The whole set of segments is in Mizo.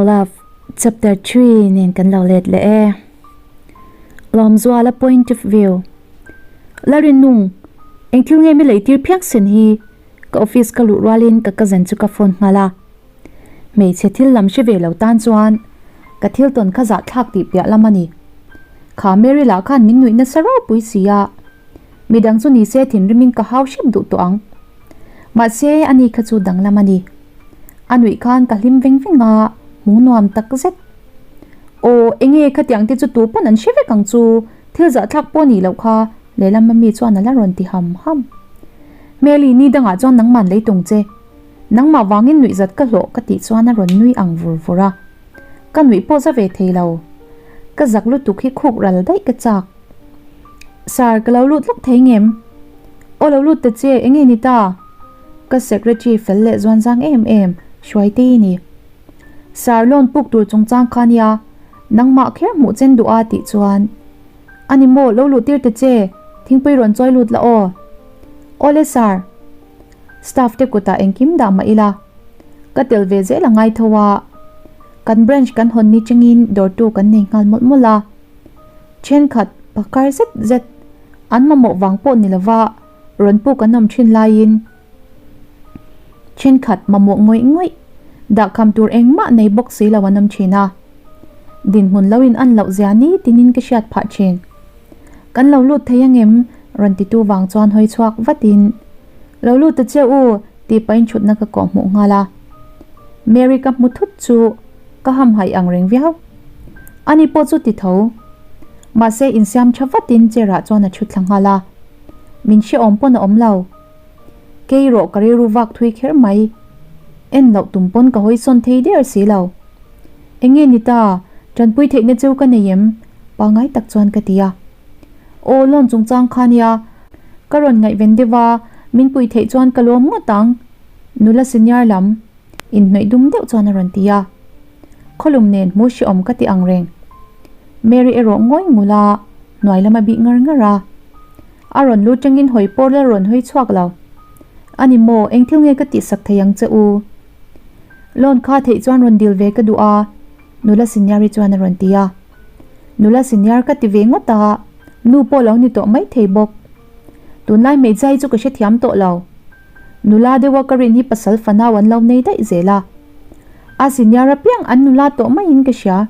No Love Chapter 3 nen kan lo let leh e. Lawmzuala point of view. Lalrinnung, eng thil nge mi lei tir phiang sen hi? Ka office ka luh rualin ka cousin chu ka phone nghal a. Hmeichhe thil lam hre ve lo tan chuan ka thil tawn kha zahthlak tih piah lam a ni. Kha Mary lah khan min nuih nasa ropui si a. Midang chu nise thinrimin ka hau hrep duh tawh ang. Mahse ani kha chu danglam a ni. A nuih khan ka hlim veng veng a, hmu nuam tak zet. Aw, enge khatiang te chu tu pawn an hre vek ang chu, thil zahthlak pawh nih loh kha, lehlam ami chuan a la rawn ti ham ham. Hmeli, ni dangah chuan nangman lei tung che. Nangmah vangin nuih zat ka hlawh ka tih chuan a rawn nui ang vur vur a. Ka nuih pawh za ve thei lo. Ka zak lutuk hi khuk ral daih ka chak. Sir, ka lo lut lawk thei ngem? Aw lo lut ta che, enge ni ta? Ka secretary fel leh zuan zang em em, Hruaitei ni. Sir, loan puk tur chungchang kha nia, nangmah kher hmuh chen duh a tih chuan. A ni maw, lo luh tir ta che, thingpui rawn chawi lut la aw. Awle sir. Staff te kutah engkim dah mah ila, ka tel ve zel a ngai tho a. Kan branch kan hawn ni changin dawrtu kan nei nghal mawlh mawlh a. Thenkhat pakar zet zet an mamawh vang pawh ni lova rawn puk an awm thin laiin thenkhat mamawh ngawih ngawih dahkham tur engmah nei bawk si lo an awm thin a. Dinhmun lo in an loh zia ni tinin ka hriat phah thin. Kan lo lut thei angem? rawn titu vang chuan hawi chhuak vatin Lo lut ta che u tih pahin thutna ka kawh hmuh nghal a. Mary ka hmu thut chu ka hamhaih ang reng viau. Ani pawh chu ti tho. Mahse insiam tha vatin chair ah chuan a thu thla nghal a. Min hrehawm pawn a awm lo. Kei rawh ka rilru vak thui kher mai. En loh tum pawn ka hawi sawn thei der si lo. Enge ni ta, tanpui theihna cheu ka nei em? Pangai tak chuan ka ti a. Aw loan chungchang kha nia, ka rawn ngaihven deuh a, min pui theih chuan ka lawm ngawt ang. Nula senior lam. Inhnawih dum deuh chuan a rawn ti a. Khawlum nen hmu hrehawm ka ti ang reng. Mary erawh ngawi ngul a, hnuai lam a bih ngar ngar a. A rawn lu tangin hawi pawr la rawn hawi chhuak lo. A ni maw, eng thil nge ka tihsak thei ang che u? Loan kha theih chuan rawn dil ve ka duh a, nula senior-i chuan a rawn ti a. Nula senior ka ti ve ngawt a, nu pawh lo ni tawh mai thei bawk. Tunlai hmeichhia hi chu ka hrethiam tawh lo. Nula deuha ka rin hi pasal fanau an lo nei daih zel a. A senior apiang an nula tawh maiin ka hria.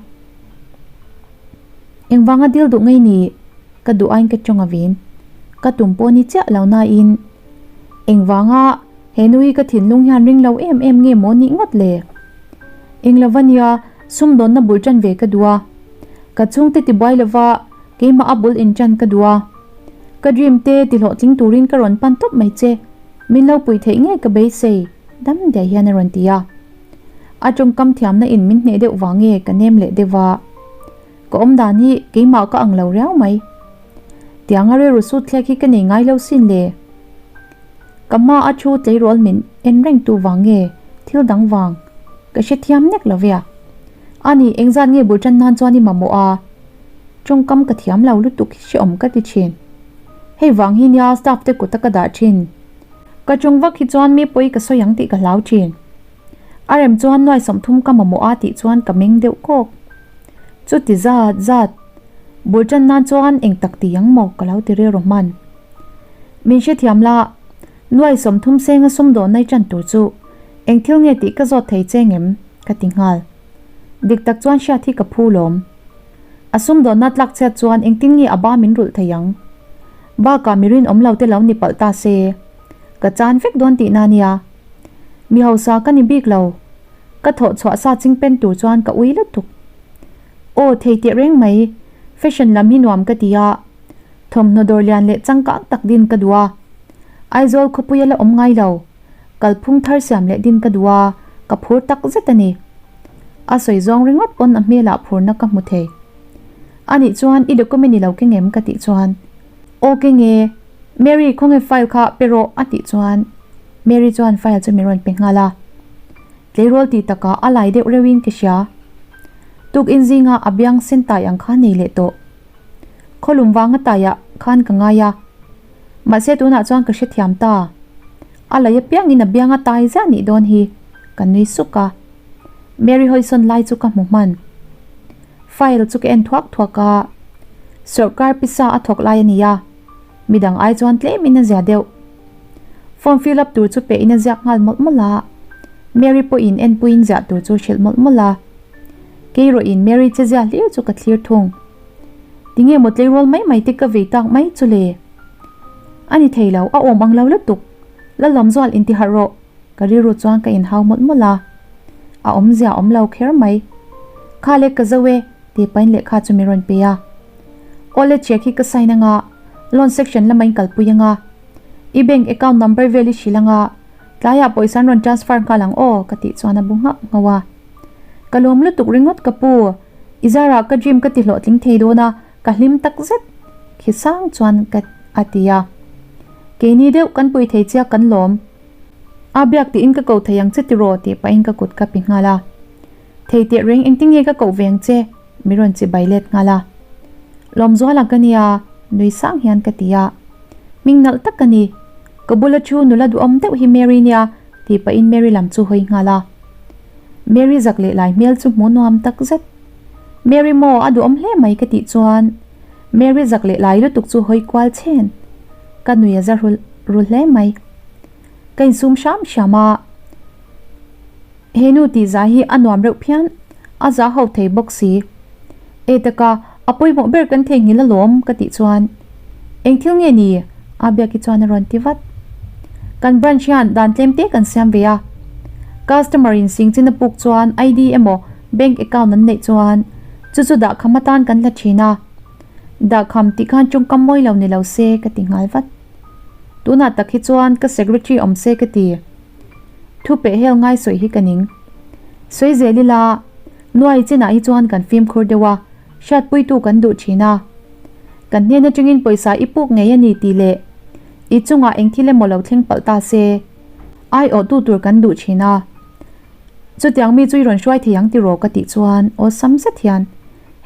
Engvanga dil duh ngei ni ka duh aiin ka tawng avin. Ka tum pawh ni chiah lo nain engvanga he nu hi ka thinlung hian ring lo em em nge maw nih ngawt le? Eng lova nia sumdawnna bul tan ve ka duh a. Ka chhungte tibuai lova keimah a bul intan ka duh a. Ka dream te ti hlawhtling turin ka rawn pan tawp mai che, min lo pui theih ngei ka beisei, dam daih hian a rawn ti a. A tawngkam thiamna in min hneh deuh vang nge ka nem leh deuh a, ka awm dan hi keimah ka ang lo riau mai. Tianga rilru sut thlek hi ka nei ngai lo sin le. Ka hma a thu tleirawl min en reng tu vang nge thil dang vang ka hrethiam nek lo ve a. Ani engzat nge bul tan nan chuan i mamawh a? Tawngkam ka thiam lo lutuk hi hrehawm ka ti thin. Hei vang hi nia staff te kut a ka dah thin. Ka chung vak hi chuan mi pawi ka sawi ang tih ka hlau thin. A rem chuan nuai 30 ka mamawh a tih chuan ka meng deuh kawk. Chuti zat zat. Bul tan nan chuan eng tak ti ang maw ka lo ti rilru hman. Min hrethiam la, nuai 30 senga sumdawn nai tan tur chu eng thil nge tih ka zawt thei che ngem ka ti nghal. Dik tak chuan hriat hi ka phu lawm. A sumdawnna tlak chhiat chuan engtin nge a ba min rulh thei ang? Bakah mi rinawm lo te lo ni palh ta se. Ka chan vek dawn tihna nia. Mi hausa ka ni bik lo. Ka thawh chhuah sa ching pen tur chuan ka ui lutuk. Aw thei teh reng mai. Fashion lam hi nuam ka ti a. Thawmhnaw dawr lian leh changkang tak din ka duh a. Aizawl khawpuia la awm ngai lo. Kalphung thar siam leh din ka duh a, ka phur tak zet a ni. A sawi zawng ringawt pawn a hmelah phurna ka hmu thei. Anih chuan i document i lo keng em ka tih chuan Aw keng e, Mary khawnge file kha pe rawh a tih chuan Mary chuan file chu min rawn pe nghal a. Tleirawl tih takah a lai deuh reuhin ka hria. Tukin zinga a biang sen tai ang kha nei leh tawh. Khawlum vanga taiah khan ka ngai a. Mahse tunah chuan ka hrethiam ta. A lei apiangin a bianga tai ziah nih dawn hi, ka nui suk a. Mary hawisawn lai chu ka hmu hman. File chu ka en thuak thuak a, sawrkar pisa a thawk lai a ni a, midang ai chuan tlemin a zia deuh. Form fill up tur chu peh in a ziak nghal mawlh mawlh a, Mary pawhin enpuiin ziah tur chu hrilh mawlh mawlh a. Kei rawhin Mary che zia hlir chu ka thlir thung. Tinge maw tleirawl mai mai te ka vei tak mai chu le? A ni thei lo, a awm ang lo lutuk. Lalawmzual intiharh rawh. Ka rilru chuan ka inhau mawlh mawlh a, a awmzia awm lo kher mai. Kha le ka zo e, tih pahin lehkha chu min rawn pe a. Awle check hi ka sign anga, loan section lama in kalpui anga, i bank account number vel i hrilh anga, tlaiah pawisa an rawn transfer nghal ang aw ka tih chuan a bu nghauh nghauh a. Ka lawm lutuk ringawt ka pu, i zarah ka dream ka ti hlawhtling thei dawn a, Ka hlim tak zet khi sang chuan ka a ti a. Keini deuh kan pui thei chiah kan lawm. A biak tiin ka ko thei ang che tiraw tih pahin ka kut ka pi nghal a. Thei teh reng engtin nge ka koh ve ang che? Mi rawn chi bai let nghal a. Lawmzuala ka nia, nui sang hian ka ti a. Hming nalh tak ka ni. Ka bula thu nula duhawm deuh hi Mary nia tih pahin Mary lam chu hawi nghal a. Mary zak leh lai hmel chu hmuh nuam tak zet. Mary maw a duhawm hle mai ka tih chuan Mary zak leh lai lutuk chu hawi kual chhen. Ka nui a za ru hle mai. Ka insum hram hram a, he nu tih zah hi a nuam reuh phian, a zah ho thei bawk si. E taka, a pawimawh ber kan theihnghilh alawm ka tih chuan eng thil nge ni? A biaki chuan a rawn ti vat. Kan branch hian dan tlem te kan siam ve a, customer in sing chin a puk chuan ID emaw Bank account an neih chuan chu chu dahkham atan kan hla thin a, dahkham tih khan tawngkam mawi lo ni lo se ka ti nghal vat. Tunah tak hi chuan ka secretary awm se ka ti. Thu peh hel ngai sawi hi ka ning. Sawi zel ila, nuai chinah hi chuan kan fimkhur deuh a, hriatpuitu kan duh thin a. Kan hnen atangin pawisa i puk ngei a ni tih leh i chungah eng thil emaw lo thleng palh ta se, aiawhtu tur kan duh thin a. Chutiang mi chu i rawn hruai thei ang tiraw ka tih chuan awlsam zet hian,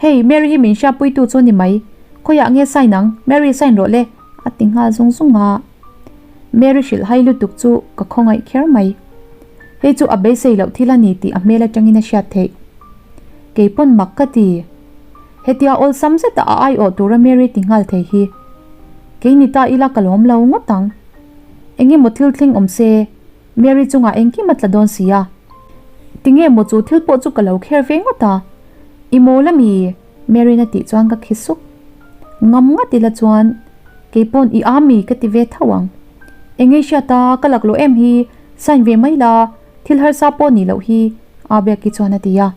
Hei, Mary hi min hriatpuitu chu a ni mai, khawiah nge sign ang, Mary sign rawh le, a ti nghal zung zung a. Mary hrilh hai lutuk chu ka khawngaih kher mai. Hei chu a beisei loh thil a ni tih a hmel atangin a hriat theih. Kei pawn mak ka ti. Hetia awlsam zeta a aiawh tura Mary ti nghal thei hi. Kei ni ta ila ka lawm lo ngawt ang. Engemaw thil thleng awm se. Mary chungah engkim a tla dawn si a. Tinge maw chu thil pawh chu ka lo kher ve ngawt a? I mawl a mi? Mary'n a tih chuan ka khi sup. Ngam ngat ila chuan keipawn i a mi ka ti ve tho ang. Engei hriat a, ka laklawh em hi, sign ve mai la, thil harsa pawh nih loh hi, Abiaki chuan a ti a.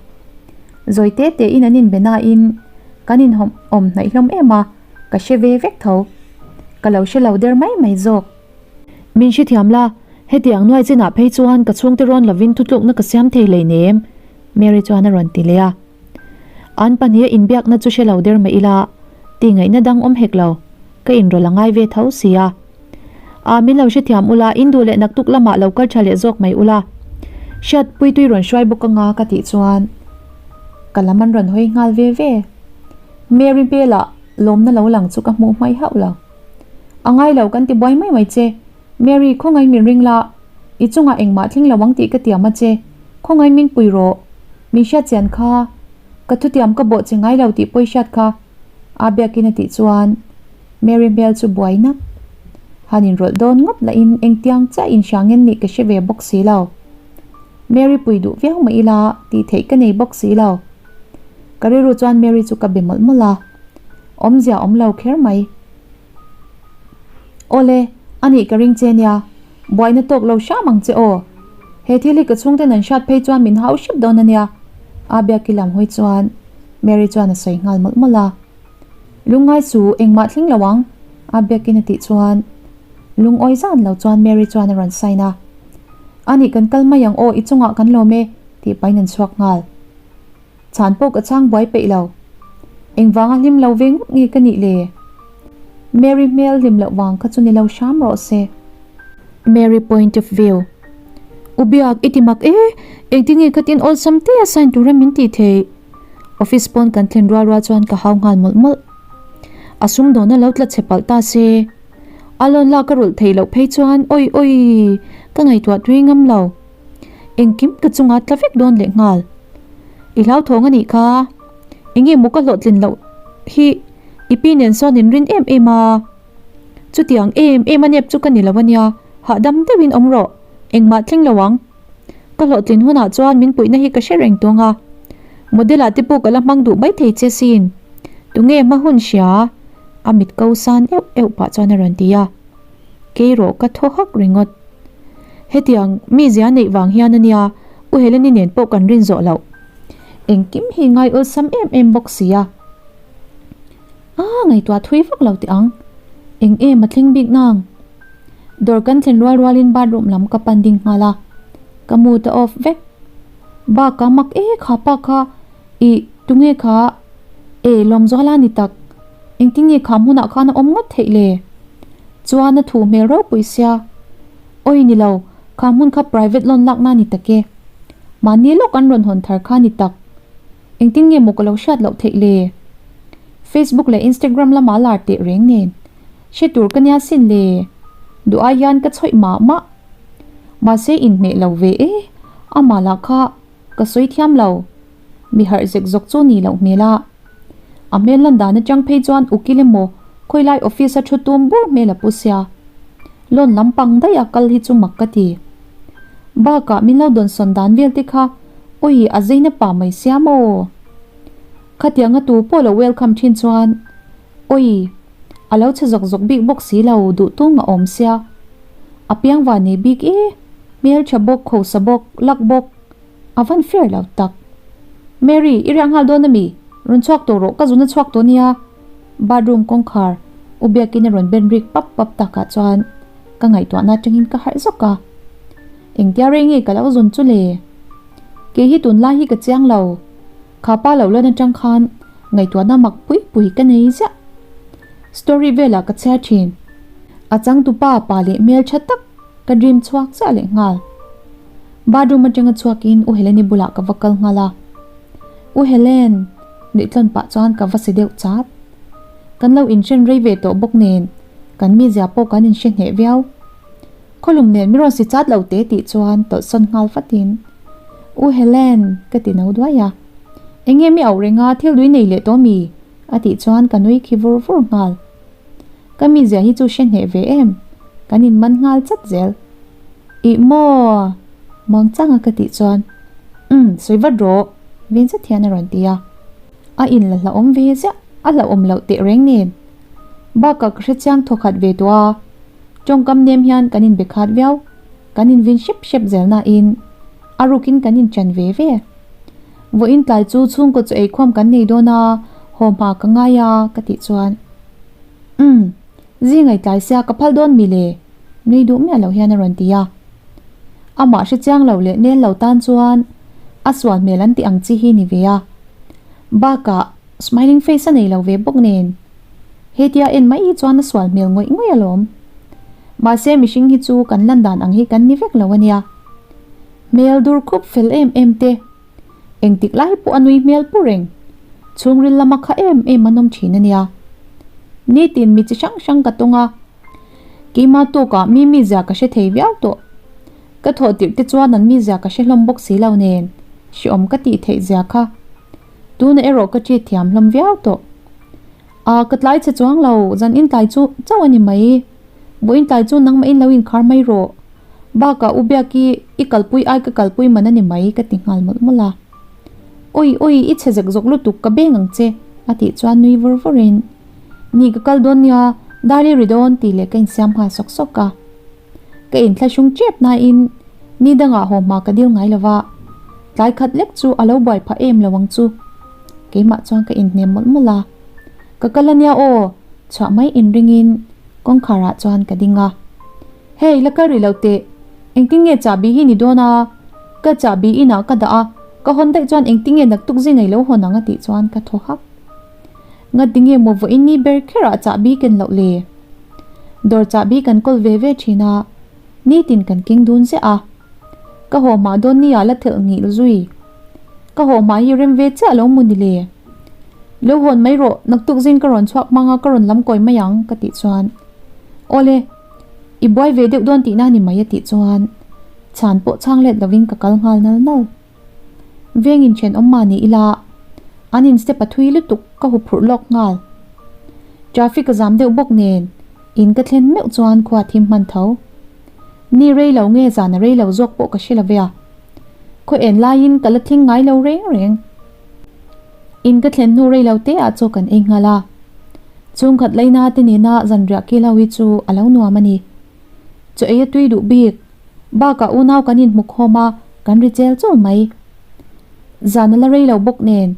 Zawi te te in an inbe nain kan inhawm awm hnaih hlawm em a, ka hre ve vek tho. Ka lo hre lo der mai mai zawk. Min hrethiam la, hetiang nuai chinah phei chuan ka chhungte rawn lovin thutlukna ka siam thei lei nem, Mary chuan a rawn ti leh a. An pahniha inbiakna chu hre lo der mah ila, tih ngaihna dang awm hek lo, ka inrawlh a ngai ve tho si a. A, min lo hrethiam ula, in duh leh naktuk lamah lo kal tha leh zawk mai ula. Hriat puitui rawn hruai bawk anga ka tih chuan ka lam an rawn hawi nghal ve ve. Mary hmelah lawmna lo lang chu ka hmuh hmaih hauh lo. A ngai lo kan ti buai mai mai che. Mary, khawngaih min ring la, i chungah engmah thleng lo ang tih ka tiam a che. Khawngaih min pui rawh. Min hriat chian kha. Ka thutiam ka bawh che ngai lo tih pawi hriat kha. A biakin a tih chuan Mary hmel chu buai nak. Han inrawlh dawn ngawt lahin engtiang chiah inhriangen nih ka hre ve bawk si lo. Mary pui duh viau mah ila tih theih ka nei bawk si lo. Ka rilru chuan Mary chu ka be mawlh mawlh a. Awmzia awm lo kher mai. Awle, a nih ka ring che nia, buaina tawk lo hram ang che aw. He thil hi ka chhungten an hriat phei chuan min hau hrep dawn a nia, a biaki lam hawi chuan Mary chuan a sawi nghal mawlh mawlh a. Lungngai su, engmah thleng lo ang, a biakin a tih chuan lungawi zan lo chuan Mary chuan a rawn sign a. A nih kan kal mai ang aw, i chungah kan lawm e, tih pahin an chhuak nghal. Chhan pawh ka chhang buai peih lo. Engvanga hlim lo ve ngawt nge ka nih le? Mary hmel hlim loh vang kha chu ni lo hram rawh se. Mary point of view. U Biak, i ti mak e, engtin nge khatin awlsam te a sign tura min tih theih? Office pawn kan thlen rual rual chuan ka hau nghal mawlh mawlh. A sumdawna lo tla chhe palh ta se. A loan lak ka rulh theih loh phei chuan awi awi ka ngaihtuah tui ngam lo. Engkim ka chunga tla vek dawn leh nghal. I hlauthawng a nih kha. Enge maw ka hlawhtlin loh hi i pi nen sawn in rin em em a. Chutiang em em a nep chu ka ni lo a nia, hahdam deuhin awm rawh, engmah thleng lo ang. Ka hlawhtlin hunah chuan min puihna hi ka hre reng tung a, model ah te pawh ka la hmang duh mai thei che sin. Tunge hma hun hria? A mit ko san euh euh pah chuan a rawn ti a. Kei rawh ka thaw hak ringawt. Hetiang mizia neih vang hian a nia U Heleni nen pawh kan rin zawh loh. Engkim hi ngai awlsam em em bawk si a. A ngaihtuah thui vak lo teh ang. Eng em a thleng bik nang? Dawr kan thlen rual rualin bathroom lam ka pan ding nghal a, ka mood a off vek. Bak a mak e kha pa kha ih tunge kha e Lawmzuala ni tak engtin nge kha hmunah khan a awm ngawt theih le? Chuan a thu hmel ropui sia. Awi ni lo, kha hmun kha private loan lakna ni tak e. Mahni lawk an rawn hawn thar kha ni tak. Engtin nge maw ka lo hriat loh theih le? Facebook leh Instagram lama lar teh reng nen. Hre tur ka nia sin le. Duh ai hian ka chhawih mah mah. Mahse inhmeh lo ve e, amah lah kha ka sawi thiam lo. Mi harh zek zawk chu ni loh hmel a. A hmel lan dan atang phei chuan ukil emaw khawilai office a thu tum bur hmel a pu sia. Loan lampang daih a kal hi chu mak ka ti. Bakah min lo dawnsawn dan vel te kha awi a zeina pa mai sia maw? Khatianga tu pawh lo welcome thin chuan awi a lo chhe zawk zawk bik bawk si lo duh tung a awm sia. A piang va nei bik e, hmel tha bawk, khawsa bawk, lak bawk a van fair lo tak. Mary, i riah nghal dawn ami? Rawn chhuak tawh rawh, ka zun a chhuak tawh nia. Bathroom kawngkhar u biakin a rawn ben rik pap pap takah chuan ka ngaihtuahna atangin ka harh zawk a. Engtia rei nge ka lo zun chu le? Kei hi tunlai hi ka chiang lo. Kha pa lo lan atang khan ngaihtuahna mak pui pui ka nei ziah. Story velah ka chhiar thin. A changtupa pa leh hmeltha tak ka dream chhuak chiah leh nghal. Bathroom atanga chhuakin U Heleni bulah ka va kal nghal a. U Helen! Nuih tlawn pah chuan ka va si deuh chat. Kan lo inhren rei ve tawh bawk nen kan mizia pawh kan inhre hneh viau. Khawlum nen mi rawn si chat lo te tih chuan tawlhsawn nghal fatin U Helen! Ka ti no duai a. Enge mi auh renga thil dui nei leh tawh mi? A tih chuan ka nui khi vur vur nghal. Ka mizia hi chu hre hneh ve em? Kan inman nghal chat zel. Ih maw? Muang changa ka tih chuan, Umm, sawi vat rawh, ven zet hian a rawn ti a. A in la hlauhawm ve ziah, a hlauhawm loh teh reng nen. Bakah ka hrechiang thaw khat ve tawh a, tawngkam nem hian kan inbe khat viau, kan invin hrep hrep zel nain a rukin kan inchan ve ve. Vawiin tlai chu chhungkaw chu eikhawm kan nei dawn a, haw hma ka ngai a, ka tih chuan, Umm, zingai tlai sia ka phal dawn mi le? Nui duh miah loh hian a rawn ti a. Amah hre chiang lo leh nel lo tan chuan a sual hmel an tih ang chi hi ni ve a. Bakah smiling face a nei lo ve bawk nen. Hetia en mai hi chuan a sual hmel ngawih ngawih alawm. Mahse mihring hi chu kan lan dan ang hi kan ni vek lo a nia. Hmel dur khup fel em em te. Engtik lai pawh a nui hmel pu reng. Chhungril lama kha em em an awm thin a nia. Nitin mi chi hrang hrang ka tawng a. Keimah tawkah mi mizia ka hre thei viau tawh. Ka thawh tirh te chuan an mizia ka hre hlawm bawk si lo nen, hreawm ka tih theih zia kha. Tunah erawh ka ṭit thiam hlawm viau tawh. A, ka tlai che chuang lo, zan in tlai chu chauh a ni mai. Vawiin tlai chu nangmah in lo inkhar mai rawh. Bakah u Biaki i kalpui ai ka kalpui man a ni mai ka ti nghal mawlh mawlh a. Awi awi, i chhe zek zawk lutuk ka beng ang che, a tih chuan nui vur vurin. Ni ka kal dawn nia, dar i ri dawn tih leh ka insiam nghal sawk sawk a. Ka inthlahrung tep nain ni dangah haw hma ka dil ngai lo va, tlai khat lek chu a lo buai phah em lo ang chu. Keimah chuan ka inhnem mawlh mawlh a. Ka kal a nia aw, chhuah mai inringin kawngkharah chuan ka ding a. Hei, la kal rih lo teh, engtin nge chahbi hi ni dawn a? Ka chahbi inah ka dah a, ka hawn daih chuan engtin nge naktuk zing ei lo hawn ang a tih chuan ka thaw hak. Ngati nge maw vawiin ni ber kherah chahbi ken loh le? Dawr chahbi kan kawl ve ve thin a, nitin kan keng dun ziah a. Ka haw hma dawn ni ah la thelh nghilh zui. Ka haw hma hi rem ve chiah lo maw ni le? Lo hawn mai rawh, naktuk zing ka rawn chhuak hmang a ka rawn lam kawi mai ang ka tih chuan Awle, i buai ve deuh dawn tihna ni mai a tih chuan chhan pawh chhang let lovin ka kal nghal nal nal. Veng inthenawm mah ni ila an in step a thui lutuk ka huphurh lawk nghal. Traffic a zam deuh bawk nen in ka thlen meuh chuan khua thim hman tho. Ni rei lo nge zan a rei lo zawk pawh ka hre lo ve a. Khaw en laiin ka la thleng ngai lo reng reng. In ka thlen hnu rei lo te ah chaw kan ei nghal a. Chhungkhat laina te nena zanriah kil ho hi chu a lo nuam a ni. Chaw ei a tui duh bik. Bakah unau kan inhmu khawm a, kan ri chel chul mai. Zan a la rei lo bawk nen,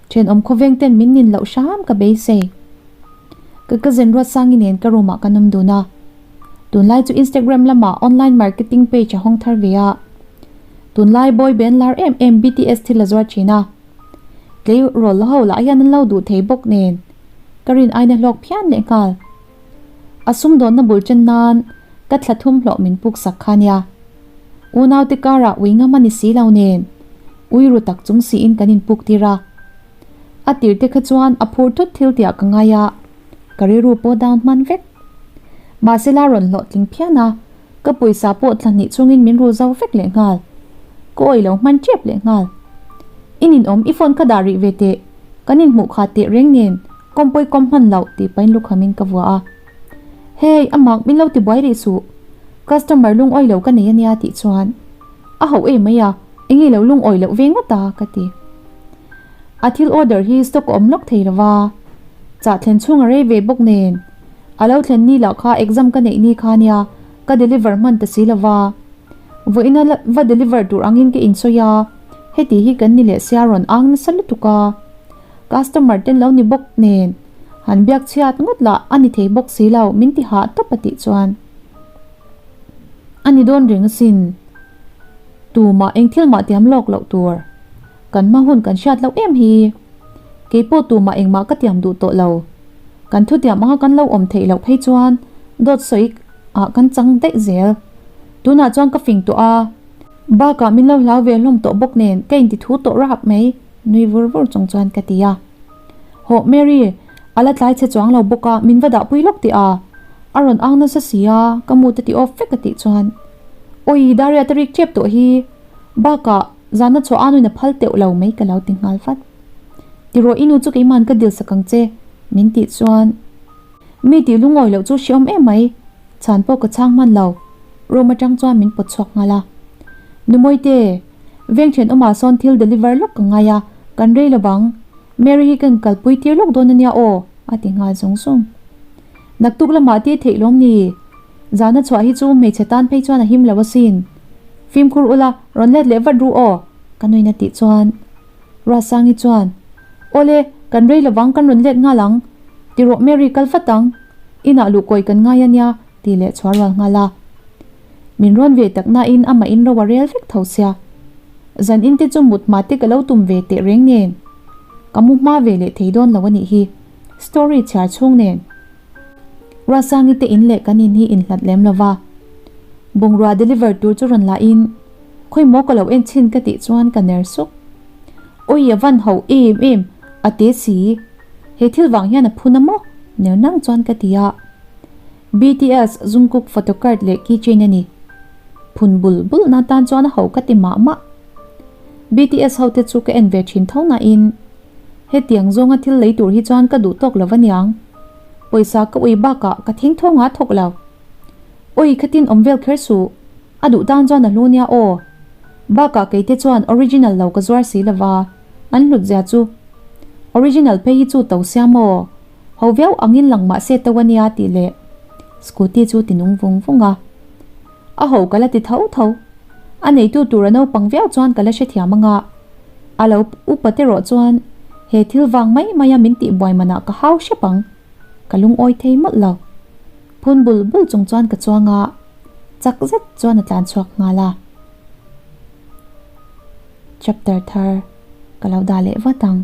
thenawm khawveng ten min nin loh hram ka beisei. Ka cousin Ruatsangi nen ka room ah kan awm dun a. Tunlai chu Instagram lamah online marketing page a hawng thar ve a. Tunlai boy band lar em em BTS thil a zuar thin a. Tleirawl ho lah hian an lo duh thei bawk nen, ka rin aina hlawk phian leh nghal. A sumdawnna bul chen nan ka thla thum hlawh min puk sak kha nia. Unaute karah ui ngam a ni si lo nen, ui ru tak chung siin kan inpuk tir a. A tirte kha chuan a phur thut thil tiah ka ngai a, ka rilru pawh down hman vek. Mahse la rawn hlawhtling phian a, ka pawisa pawh thla hnih chungin min ru zo vek leh nghal. Ka awih lo hman tep leh nghal. I ninawm i phone kha dah rih ve teh, kan inhmuh kha teh reng nen kawmpawi kawm hman loh tih pahin lukhamin ka vua a. Hey, a mak min lo ti buai rih suh. Customer lungawi lo ka nei a nia tih chuan a hauh em mai a, enge lo lungawi loh ve ngawt a ka ti. A thil order hi stock a awm lawk thei lo va, chah thlen chhung a rei ve bawk nen. A lo thlen ni lah kha exam ka neih ni kha nia ka deliver hman ta si lo va. Vawiina va deliver tur angin ka insawi a, heti hi kan ni leh sia rawn ang nasa lutuk a. Customer ten lo ni bawk nen han biak chhiat ngawt lah a ni thei bawk si lo min ti hah tawp a tih chuan a ni dawn reng asin. Tumah eng thil mah tiam lawk loh tur kan hma hun kan hriat loh em hi. Keipawh tumah engmah ka tiam duh tawh lo. Kan thutiam anga kan lo awm theih loh phei chuan dawt sawi ah kan chang daih zel. Tunah chuan ka fing tawh a, bakah min lo hlau ve hlawm tawh bawk nen ka inti thu tawh rap mai. Nui vur vur chung chuan ka ti a. Hawh Mary, a la tlai che chuang lo bawk a, min va dah pui lawk tih a. A rawn ang nasa si a, ka mu te ti off vek a tih chuan. Awi, Daria te rik tep tawh hi. Bakah, zana chhuah anuin a phal teuh lo mai ka lo ti nghal vat. Tirawh i nu chu keiman ka dil sak ang che, min tih chuan. Mi tih lungawi loh chu hreawm em mai. Chhan pawh ka chhang hman lo. Room atang chuan min pawt chhuak nghal a. Numawite, veng thenawmah sawn thil deliver lawk ka ngai a, kan rei lo vang. Mary hi kan kalpui tir lawk dawn ania aw, a ti nghal zung zung. Naktuk lamah tih theih lawm ni? Zana chhuah hi chu hmeichhe tan phei chuan a him lo asin. Fimkhur ula, rawn let leh vat ru aw, ka nuin a tih chuan. Ruatsangi chuan, Awle, kan rei lovang kan rawn let nghal ang. Ti rawh Mary kal vat ang. Inah luh kawi kan ngai ania tih leh chhuah rual nghal a. Min rawn ve tak nain amah in ro a rel vek tho sia. Zan in te chu mut hma te ka lo tum ve teh reng nen. Ka mu hma ve leh thei dawn lo a nih hi. Story chhiar chhung nen. Ruatsangi te in leh kan in hi inhlat lem lova. Bungrua deliver tur chu rawn la in. Khawi maw ka lo en chhin ka tih chuan ka ner suk. Awi a van ho em em a te si. He thil vang hian a phun a maw? Ner nang chuan ka ti a. BTS Jungkook photocard leh keychain a ni. Phun bul bul na tan chuan a ho ka ti mah mah. BTS ho te chu ka en ve thin tho nain hetiang zawnga thil lei tur hi chuan ka duh tawk lo aniang. Pawisa ka ui bakah ka thing tho nga thawk lo. Awi khatin awm vel kher suh. A duh tan chuan a hlu nia aw. Bakah kei te chuan original lo ka zuar si lova, an hlut zia chu. Original phei hi chu to sia maw? Ho viau angin lang mah se to ania tih leh scooty chu ti nung vung vung a. A ho ka la ti tho tho. A neitu tur a naupang viau chuan ka la hrethiam anga. A lo upa te rawh chuan he thil vang mai maia min tihbuai manah ka hau hrep ang. Ka lungawi thei mawlh lo. Phun bul bul chung chuan ka chuang a. Chak zet chuan a tlan chhuak nghal a. Chapter thar ka lo dah leh vat ang.